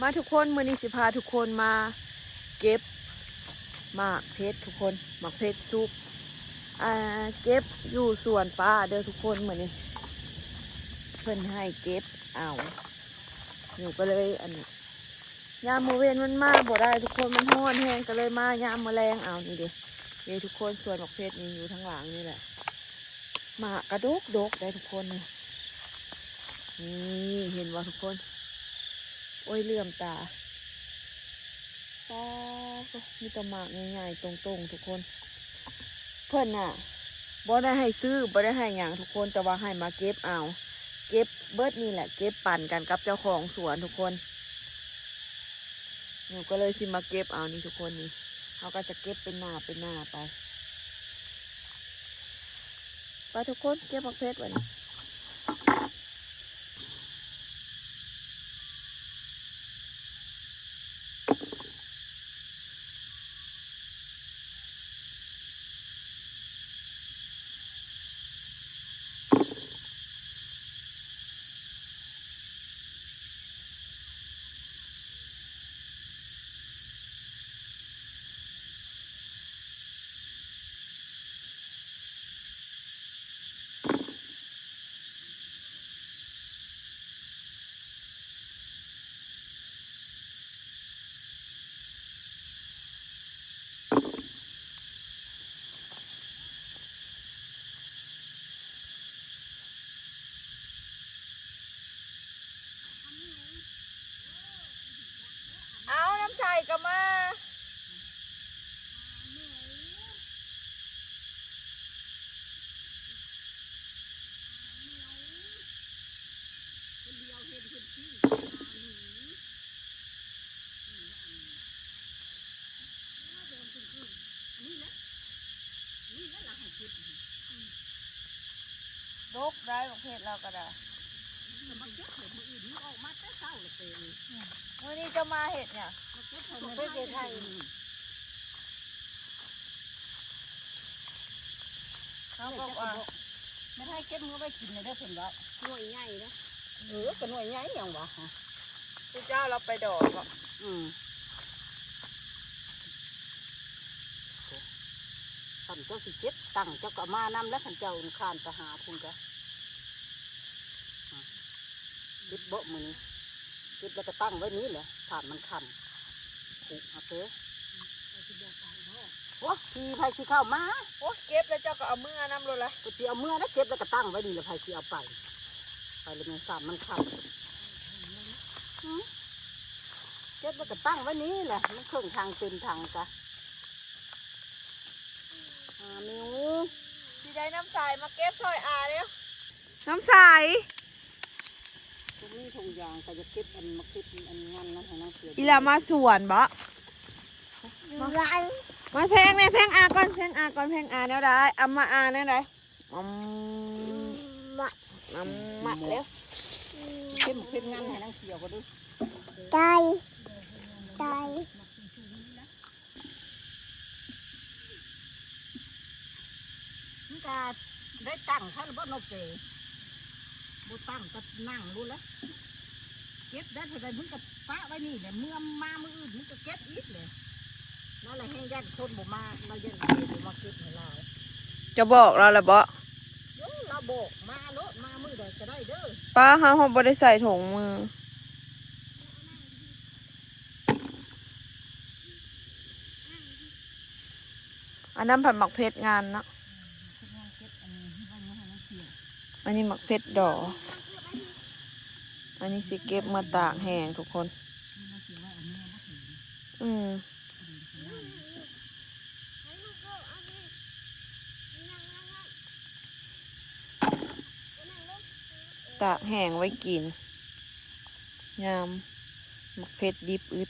ມາທຸກຄົນ ມື້ນີ້ຊິພາທຸກຄົນມາເກັບໝາກເຜັດທຸກຄົນ ໝາກເຜັດສຸກ ອ່າ ເກັບຢູ່ສວນປ້າເດີທຸກຄົນ ມື້ນີ້ເພິ່ນໃຫ້ເກັບເອົາ ໜູກໍເລີຍ ອັນ ຍາມມື້ເວັນມັນມາບໍ່ໄດ້ທຸກຄົນ ມັນຮ້ອນແຮງ ກໍເລີຍມາຍາມມື້ແລງ ເອົາ ນີ້ເດ້ ເດ້ທຸກຄົນ ສວນໝາກເຜັດນີ້ຢູ່ທາງຫຼັງນີ້ແຫຼະ ໝາກກະດົກໆ ໄດ໋ທຸກຄົນ ນີ້ ນີ້ ເຫັນບໍ່ທຸກຄົນ ໂອ້ຍ ເຫຼື້ອມຕາ ປາດໂທ້ ມີແຕ່ໝາກໃຫຍ່ໆ ຕົງໆ ທຸກຄົນ ເພິ່ນນະ ບໍ່ໄດ້ໃຫ້ຊື້ ບໍ່ໄດ້ໃຫ້ຫຍັງທຸກຄົນ ແຕ່ວ່າໃຫ້ມາເກັບເອົາ ເກັບເບິດນີ້ແຫຼະ ເກັບປັນກັນກັບເຈົ້າຂອງສວນທຸກຄົນ ໜູກໍເລີຍຊິມາເກັບເອົານີ້ທຸກຄົນ ນີ້ ເຮົາກໍຈະເກັບເປັນໜ້າເປັນໜ້າໄປ ໄປທຸກຄົນ ເກັບໝາກເຜັດບັດນີ້. ເອົາ ນ້ຳໃສກໍມາ ຄົນດຽວເຫັນເພິ່ນຊິຫາໜູ ອັນນີ້ແຫຼະ ອັນນີ້ແຫຼະລະໃຫ້ເກັບ ອືມ ດົກໄດ໋ ບັກເຜັດລາວກໍໄດ້ ມາເກັບເລີຍ ມື້ອື່ນມັນອອກມາແຕ່ເຊົ້າລະເປ ອືມ ມື້ນີ້ເຈົ້າມາເຮັດຫຍັງ ມາເກັບໃຫ້ແມ່ໄທ ອືມ ເຮົາບອກວ່າ ແມ່ໄທເກັບເມືອໄວ້ກິນແດ່ເດີ ເພິ່ນເວົ້າ ໜ່ວຍໃຫຍ່ເດ້ ເອີ ກໍໜ່ວຍໃຫຍ່ຫຍັງວະ ຜູ້ເຈົ້າລາວໄປດອກເນາະ ອືມ ຄັນເຈົ້າຊິເກັບຕັງ ເຈົ້າກໍເອົາມານຳແຫຼະ ຄັນເຈົ້າຄ້ານໄປຫາພຸ້ນກະ ເກັບເບາະມື້ນີ້ ເກັບແລ້ວກໍຕັ້ງໄວ້ນີ້ແຫຼະ ຖ້າມັນຄ່ຳ ຄຸເອົາເຕີ ໂອ້ຍ ຜີ່ໃຜຊິເຂົ້າມາ ໂອ້ຍ ເກັບແລ້ວເຈົ້າກໍເອົາເມືອນຳໂລດລະ ກໍຊິເອົາເມືອແລ້ວ ເກັບແລ້ວກໍຕັ້ງໄວ້ນີ້ລະ ໃຜຊິເອົາໄປ ໄປລະແມ່ນ ຖ້າມັນຄ່ຳ ຫື ເກັບແລ້ວກໍຕັ້ງໄວ້ນີ້ແຫຼະ ມັນເຄິ່ງຖັງເຕັມຖັງກະ ອາ ມິວ ຊິໄດ້ນ້ຳໃສມາເກັບຊ່ອຍອາແລ້ວ ນ້ຳໃສ ທຸງມີທຸງຢາງ ກໍຢາກເກັບອັນມາເກັບອັນງານນັ້ນໃຫ້ນາງເສືອ ອີຫຼາມາສວນບໍ? ມາແພງແດ່ ແພງອາກ່ອນ ແພງອາກ່ອນ ແພງອາແນວໃດ? ອຳມາອາແນວໃດ? ອຳມະ ອຳມະແລ້ວ ເກັບເປັນງານໃຫ້ນາງເສືອກ່ອນເດີ ໄດ້ ໄດ້. ມັນກະໄດ້ຕັ້ງຄັນບໍ່ນົບເປ ບໍ່ຕັ້ງກໍນັ່ງໂລດແຫຼະ ເກັບໄດ້ເທົ່າໃດມຶງກໍປະໄວ້ນີ້ແຫຼະ ເມື່ອມາມື້ອື່ນມຶງກໍເກັບອີກແຫຼະ ລາວລະແຮ່ງຢ້ານຄົນບໍ່ມາ ລາວຢ້ານເຂົາບໍ່ມາເກັບໃຫ້ລາວ ເຈົ້າບອກລາວລະບໍ? ໂອ້ ລາວບອກມາໂລດ ມາມື້ໃດກໍໄດ້ເດີ ປ້າ ເຮົາບໍ່ໄດ້ໃສ່ຖົງມື. ອັນນັ້ນພັດໝາກເຜັດງານເນາະ ອັນນີ້ໝາກເຜັດດໍ ອັນນີ້ຊິເກັບມາຕາກແຫ້ງທຸກຄົນ ອືມ ຕາກແຫ້ງໄວ້ກິນ ຍາມໝາກເຜັດດິບອຶດ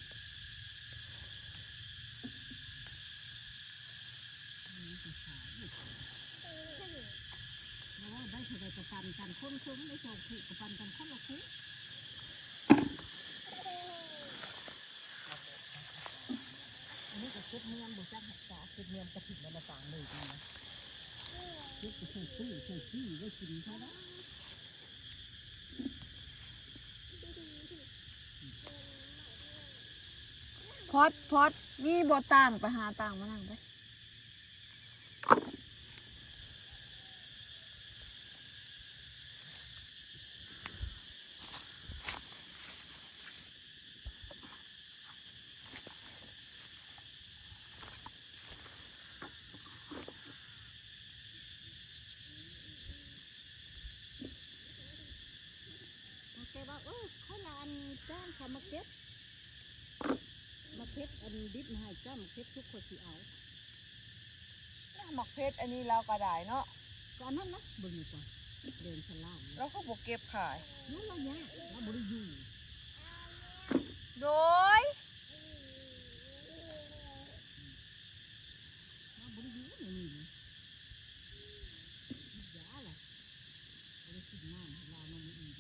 ໂອ້ ໄດ້ເທົ່າໃດກໍປັນກັນຄົນເຄິ່ງ ໄດ້ສອງຄູ່ກໍປັນກັນຄົນລະຄູ່ ອັນນີ້ກໍເກັບເມືອມ ບໍ່ຈັກຮັກສາ ເກັບເມືອມກະທິນແລ້ວມາຕາງເລີຍ ເກັບໃສ່ຕູ້ ໃສ່ປີ້ໄວ້ກິນເທົ່ານັ້ນ. ອືມ ພອດ ພອດ ມີບໍ່ຕ່າງ ໄປຫາຕ່າງມານັ່ງໄປ. ແຕ່ວ່າ ເອີ ຂ້ອຍລະອັນຈ້າງເຂົາມາເກັບ ໝາກເຜັດອັນດິບມາໃຫ້ເຈົ້າ ໝາກເຜັດສຸກຂ້ອຍຊິເອົາ. ໝາກເຜັດອັນນີ້ລາວກໍໄດ້ເນາະ ກໍອັນນັ້ນນະ ເບິ່ງດີກວ່າ ແດງສະຫຼາມ ລາວຄືບໍ່ເກັບຂາຍ? ໂອ້ ລາວຍາກ ລາວບໍ່ໄດ້ຢູ່. ໂດຍ ລາວບໍ່ໄດ້ຢູ່ໃນນີ້ນະ. ກິນຢາລະ ບໍ່ໄດ້ກິນນ້ຳໃຫ້ລາວນຳມື້ອື່ນ.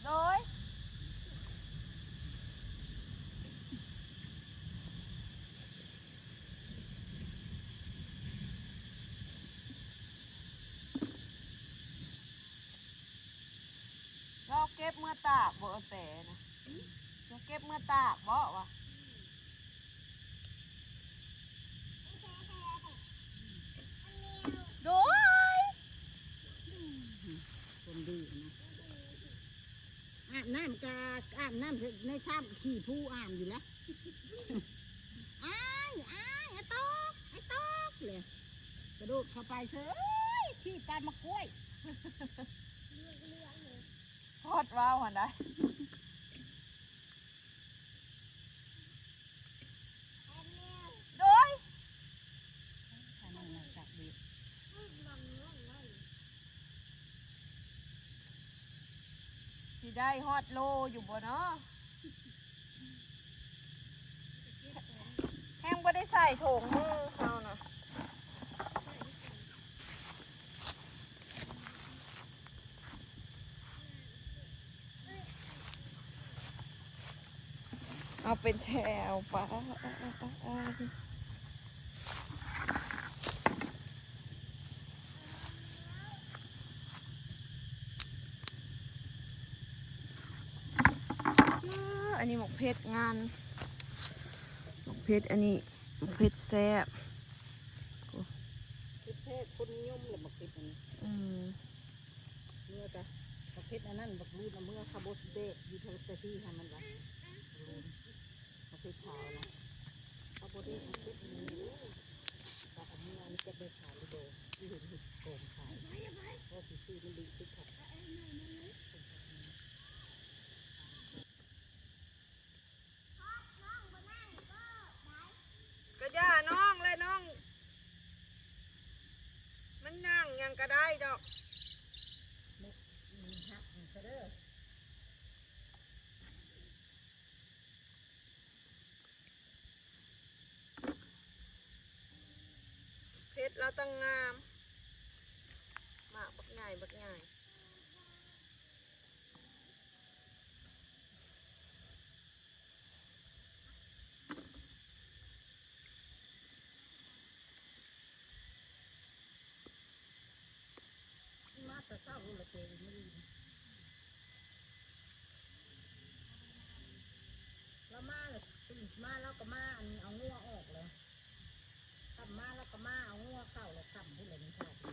ໂດຍ ລາວເກັບເມືອຕາກບໍ່ ເອົາແຕ່ນະ ລາວເກັບເມືອຕາກບໍ່ວະ? ໂດຍ ຄົນດື້ນະ ອາບນ້ຳກະອາບນ້ຳໃນຊາມຂີ້ພູອາບຢູ່ແລ້ວ. ອ້າຍ ອ້າຍ ອ້າຍຕອກ ອ້າຍຕອກ ແລ້ວກະໂດດເຂົ້າໄປເສີຍ ຂີ້ຕາມໝາກກ້ວຍ. ພອດເວົ້າຫັ້ນໄດ໋. ໂດຍ ຊິໄດ້ຮອດໂລຢູ່ບໍ່ເນາະ? ແຮງບໍ່ໄດ້ໃສ່ຖົງມືເຮົານະ. ເອົາເປັນແຖວໄປ. ອັນນີ້ໝາກເຜັດງານ ໝາກເຜັດ ອັນນີ້ໝາກເຜັດແຊບ. ເຜັດແຊບ ຄົນນິຍົມແຫຼະໝາກເຜັດອັນນີ້. ອືມ ເມືອກະໝາກເຜັດອັນນັ້ນ ບັກລູດນະ ເມືອຂະບົດແດກຢູ່ແຖວແຕ່ທີ່ໃຫ້ມັນວ່າ ບັກລູດ ໝາກເຜັດຂາວນະ ເຂົາບໍ່ໄດ້ເກັບເງິນຢູ່. ແຕ່ອັນນີ້ ອັນນີ້ເກັບໄດ້ຂາຍຫຼືບໍ່ ທີ່ເຫັນເຫັດກອງຂາຍ ກໍຊິຊື້ມັນດີຄືກັນ. ກະຢ່ານ້ອງແລະນ້ອງ ມັນຍ່າງຫຍັງກະໄດ້ດອກ. ມັນຫັກມັນຊະເດີ. ເຜັດລາວຕັ້ງງາມ ໝາກບັກໃຫຍ່ ບັກໃຫຍ່. ມາແຕ່ເຊົ້າພຸ້ນລະເກ ມື້ອື່ນ ລາວມາລະ ຕື່ນມາລາວກໍມາ ອັນ ເອົາງົວອອກລະ ຄ່ຳມາລາວກໍມາເອົາງົວເຂົ້າລະ ຄ່ຳພຸ້ນລະ ນີ້ຖ້າຢູ່.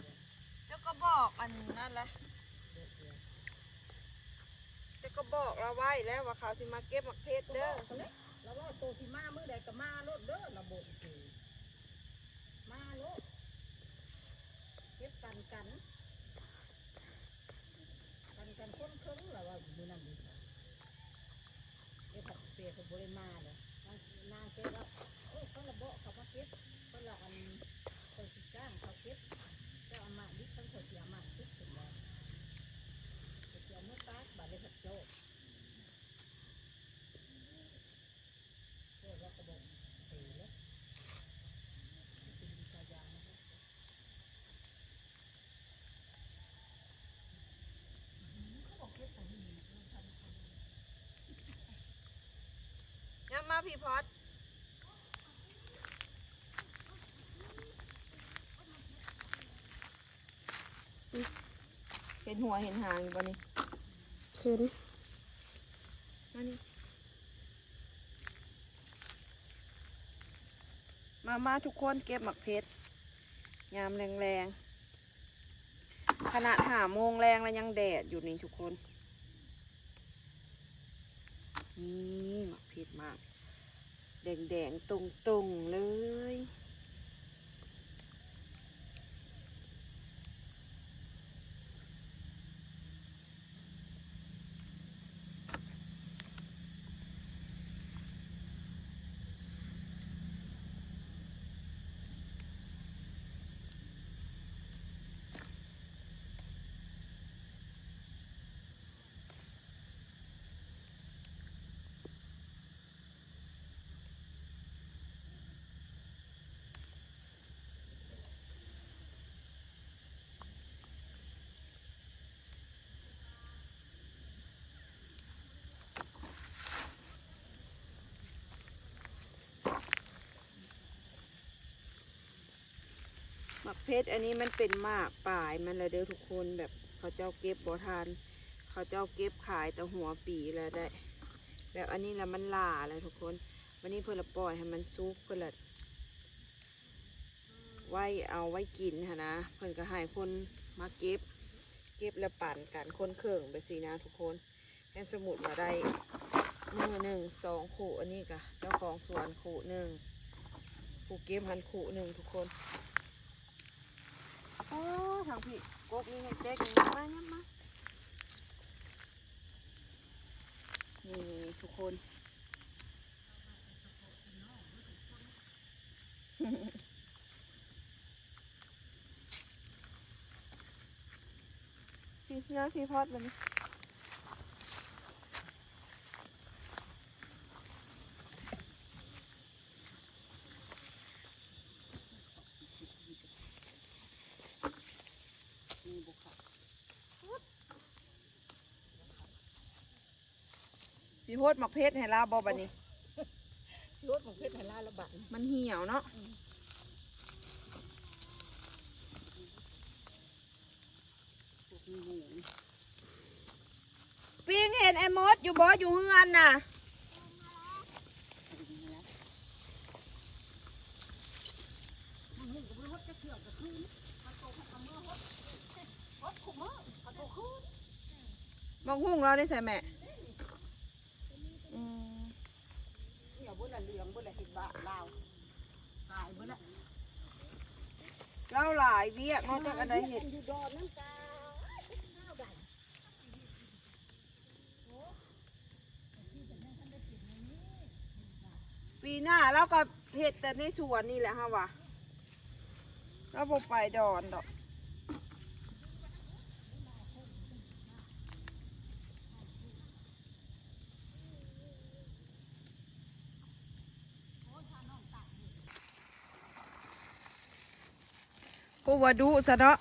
ເຈົ້າກໍບອກອັນນັ້ນລະ ເຈົ້າກໍບອກລາວໄວ້ແລ້ວວ່າເຂົາຊິມາເກັບໝາກເຜັດເດີ. ລາວເວົ້າໂຕຊິມາມື້ໃດກໍມາໂລດເດີ ລາວບອກເອງ ມາໂລດ ເກັບປັນກັນ ປັນກັນຄົນເຄິ່ງ ລາວວ່າມື້ນັ້ນນີ້ ເອີ ເພິ່ນ ເພິ່ນບໍ່ໄດ້ມາເດ້. ນາງ ນາງແກວ່າ ໂອ້ ຂ້ອຍລະບອກເຂົາມາເກັບ ຂ້ອຍລະ ອັນ ຂ້ອຍຊິຈ້າງເຂົາເກັບ ເຈົ້າເອົາໝາກດິບ ຄັນຂ້ອຍຊິເອົາໝາກສຸກ ເພິ່ນວ່າ ຂ້ອຍຊິເອົາເມືອຕາກ ບາດນີ້ເຂົາເຈົ້າ ໂອ້ ລາວກໍບອກເອງເດ້. พี่พอด เห็นหัวเห็นหางอยู่บ่นี่ เห็น มานี่ มา มาทุกคน เก็บหมากเผ็ด ยามแลงๆ ขนาดห้าโมงแลงแล้วยังแดดอยู่นี่ทุกคน นี่หมากเผ็ดมาก แดงๆ ตรงๆ เลย หมากเผ็ดอันนี้มันเป็นหมากปลายมันแล้วเด้อทุกคน แบบเขาเจ้าเก็บบ่ทัน เขาเจ้าเก็บขายแต่หัวปีแล้วได้ แบบอันนี้แล้วมันหล่าแล้วทุกคน วันนี้เพิ่นละปล่อยให้มันสุก เพิ่นละไว้เอาไว้กินหั้นนะ เพิ่นก็ให้คนมาเก็บ เก็บแล้วปันกันคนเคิ่งแบบนี้นะทุกคน แฮ่งสมมุติว่าได้มื้อหนึ่งสองคู่ อันนี้ก็เจ้าของสวนคู่หนึ่ง ผู้เก็บหั้นคู่หนึ่งทุกคน โอ้ ทางพี้ กกนี่แฮงแตก ยับมา ยับมา นี่ทุกคน พี้ พี้พอดมัน สิโฮดหมากเผ็ดให้ลาวบ่บัดนี้ สิโฮดหมากเผ็ดให้ลาวละบัด มันเหี่ยวเนาะ อืม ปิงเห็นไอ้มดอยู่บ่ อยู่เฮือนน่ะ บักฮุ่งลาวได้ใส่แม่ อืม เนี่ยเบิ่งละเหลืองเบิ่งละเห็ดบ้าลาว ตายเบิ่งละ ลาวหลายเวียกเนาะ จักอันใดเห็ด อยู่ดอนนั่นกา ปีหน้าลาวก็เฮ็ดแต่ในสวนนี่แหละเฮาว่า ลาวบ่ไปดอนดอก ผู้ว่าดุซะเนาะ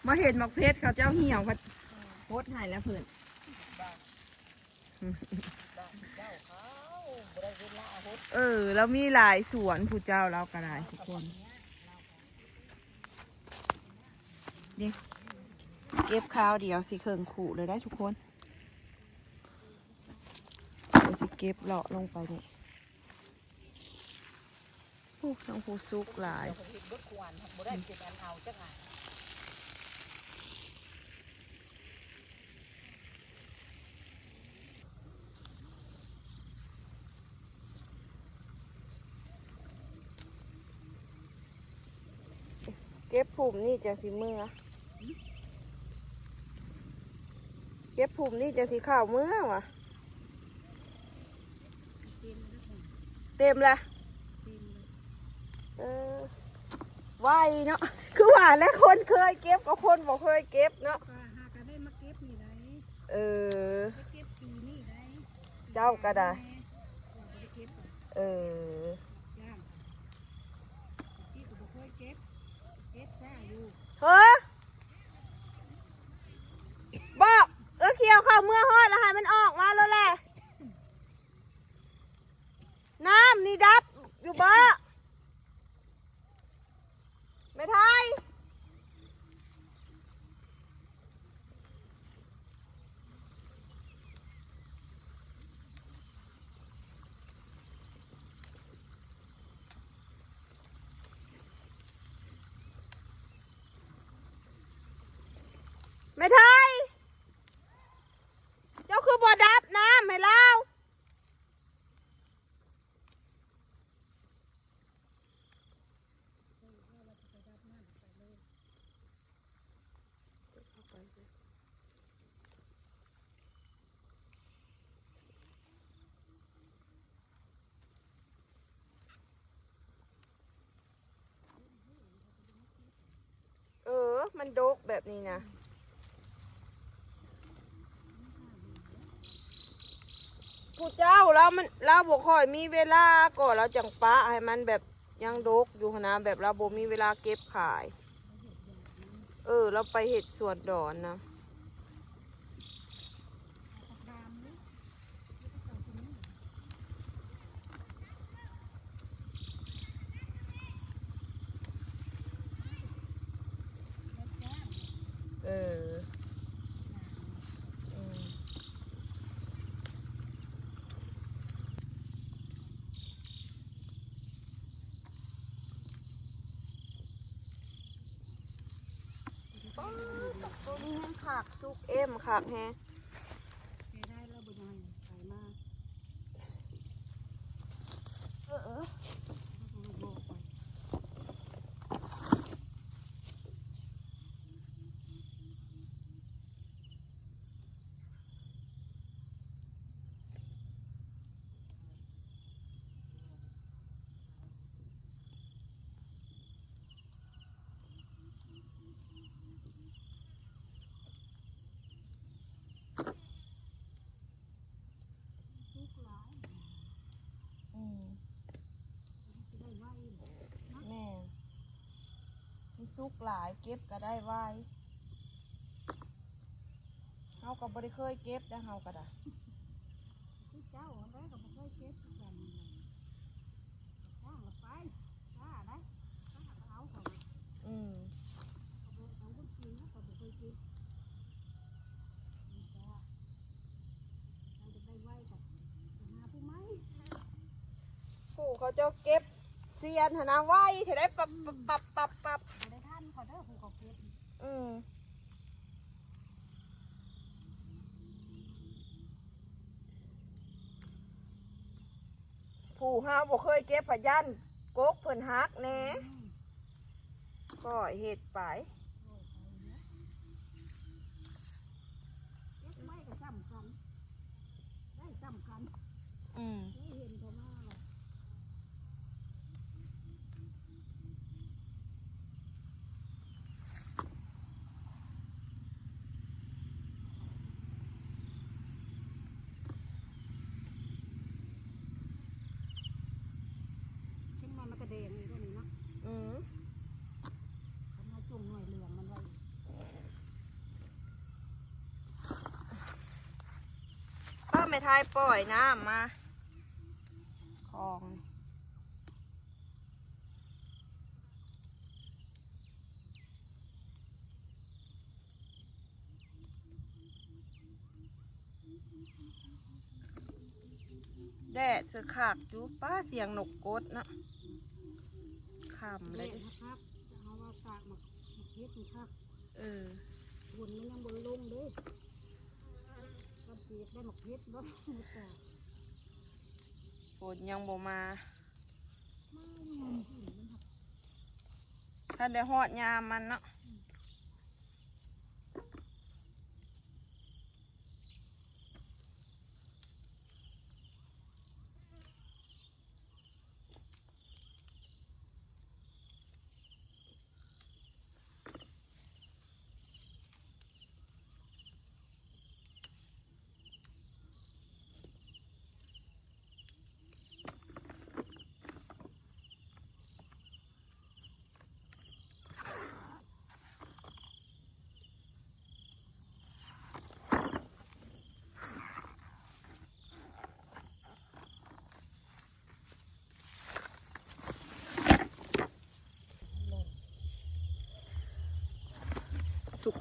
มาเห็นหมากเผ็ดเขาเจ้าเหี่ยวพัดโพดให้แล้วเพิ่น เออ ลาวมีหลายสวนผู้เจ้าลาวก็ได้ทุกคน นี่ เก็บคราวเดียวสิเคิ่งคู่เลยได้ทุกคน เดี๋ยวสิเก็บเลาะลงไปนี่ โอ้ ทั้งผู้สุกหลาย เดี๋ยวเพิ่นเฮ็ดเบิดคู่อัน บ่ได้เป็นอันเอาจักอัน เก็บพุ่มนี่จั่งสิเมือ เก็บพุ่มนี่จั่งสิเข้าเมือวะ เต็มละ เออ ไวเนาะ คือว่าแล้วคนเคยเก็บกับคนบ่เคยเก็บเนาะ ก็หาก็ได้มาเก็บนี่ได๋ เออ ไปเก็บปีนี้ได๋ เจ้าก็ได้ แม่ ว่าบ่ได้เก็บ เออ จ้าง ที่ก็บ่เคยเก็บ เก็บซ่าอยู่ เฮ้อ บอกเอื้อเขียวเข้าเมือฮอดแล้วให้มันออกมาโลดแหละ ນີ້ດັບຢູ່ບໍ່ ແມ່ໄທ? ແມ່ໄທ ເຈົ້າຄືບໍ່ດັບນ້ຳໃຫ້ລາວ? ເອີ ມັນດົກແບບນີ້ນະ ຜູ້ເຈົ້າລາວມັນ ລາວບໍ່ຄ່ອຍມີເວລາ ກໍລາວຈັ່ງປະໃຫ້ມັນແບບຍັງດົກຢູ່ຫັ້ນນະ ແບບລາວບໍ່ມີເວລາເກັບຂາຍ. ເອີ ລາວໄປເຮັດສວນດອນນະ. ເອີ ອືມ ໂອ້ ໂຕນີ້ແຮງຄັກ ສຸກເອັມຄັກແຮງ. ເສຍດາຍລາວບໍ່ຢາກໃຫ້ໄປມາ ເອີ ເອີ. ອືມ ແມ່ນ ມັນສຸກຫຼາຍ ເກັບກໍໄດ້ໄວ. ເຮົາກໍບໍ່ໄດ້ເຄີຍເກັບເດ້ ເຮົາກໍໄດ້ ຄືເຈົ້າຫັ້ນແຫຼະ ກໍບໍ່ເຄີຍເກັບຄືກັນ ຈ້າງລະໄປ ຊ້າໄດ໋ ຊ້າກໍເອົາເຂົາ ອືມ ເຂົາບໍ່ເອົາຄົນຈີນ ເຂົາບໍ່ເຄີຍເກັບ ເຮົາຢາກໄດ້ໄວກໍໄປຫາຜູ້ໃໝ່ ຜູ້ເຂົາເຈົ້າເກັບຊຽນຫັ້ນນະ ໄວແທ້ໃດ໋ ປັບ ປັບ ປັບ ປັບ ບໍ່ໄດ້ທັນເຂົາເດີ ຜູ້ເຂົາເກັບ ອືມ ຜູ້ເຮົາບໍ່ເຄີຍເກັບພະຢ້ານກົກເພິ່ນຫັກແດ່ ອືມ ຄ່ອຍເຮັດໄປ ເກັບໄວ້ກໍສ່ຳກັນ ໄດ້ສ່ຳກັນ ອືມ ເຄີຍເຫັນເຂົາມາ ເຖິງມັນ ມັນກະແດງອີກແລ້ວນີ້ເນາະ ອືມ ຄັນເຮົາຈົ່ງໜ່ວຍເຫຼືອງມັນໄວ້ ເອີ ແມ່ໄທປ່ອຍນ້ຳມາ ຂອງ ແດດສະຄັກຢູ່ ປ້າ ສຽງນົກກົດເນາະ ຄ່ຳແລ້ວເດ້ ແດດຄັກ ເຮົາວ່າຕາກໝາກ ໝາກເຫັດນີ້ຄັກ ເອີ ຝົນມັນຍັງບໍ່ລົງເດ້ ກໍຊິໄດ້ໝາກເຫັດບໍ່ ມື້ຕາກ ຝົນຍັງບໍ່ມາ ມາຢູ່ ມັນທັນໄດ້ຮອດຍາມມັນເນາະ. ເ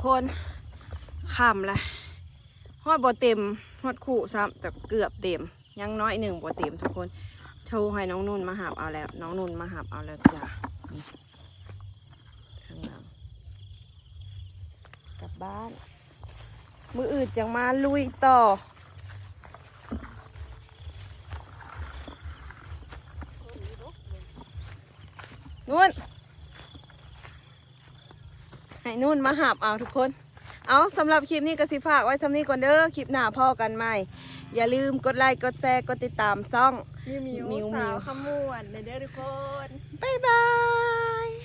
ຄົນ ຄ່ຳແລ້ວ ຮອດບໍ່ເຕັມ ຮອດຄູ່ຊ້ຳ ແຕ່ເກືອບເຕັມ ຍັງໜ້ອຍໜຶ່ງບໍ່ເຕັມທຸກຄົນ. ໂທໃຫ້ນ້ອງນຸ່ນມາຮັບເອົາແລ້ວ ນ້ອງນຸ່ນມາຮັບເອົາແລ້ວຈ້າ. ນີ້ ທາງຫຼັງ ກັບບ້ານ ມື້ອື່ນຈັ່ງມາລຸຍຕໍ່. ນຸ່ນ ໃຫ້ນຸ່ນມາຮັບເອົາທຸກຄົນ. ເອົາ ສຳລັບຄລິບນີ້ກໍຊິຝາກໄວ້ສ່ຳນີ້ກ່ອນເດີ ຄລິບໜ້າພໍ້ກັນໃໝ່. ຢ່າລືມກົດໄລ ກົດແຊ ກົດຕິດຕາມຊ່ອງ ມິວມິວ ມິວມິວ ສາວຄຳມ່ວນ ເດີທຸກຄົນ. ບາຍບາຍ.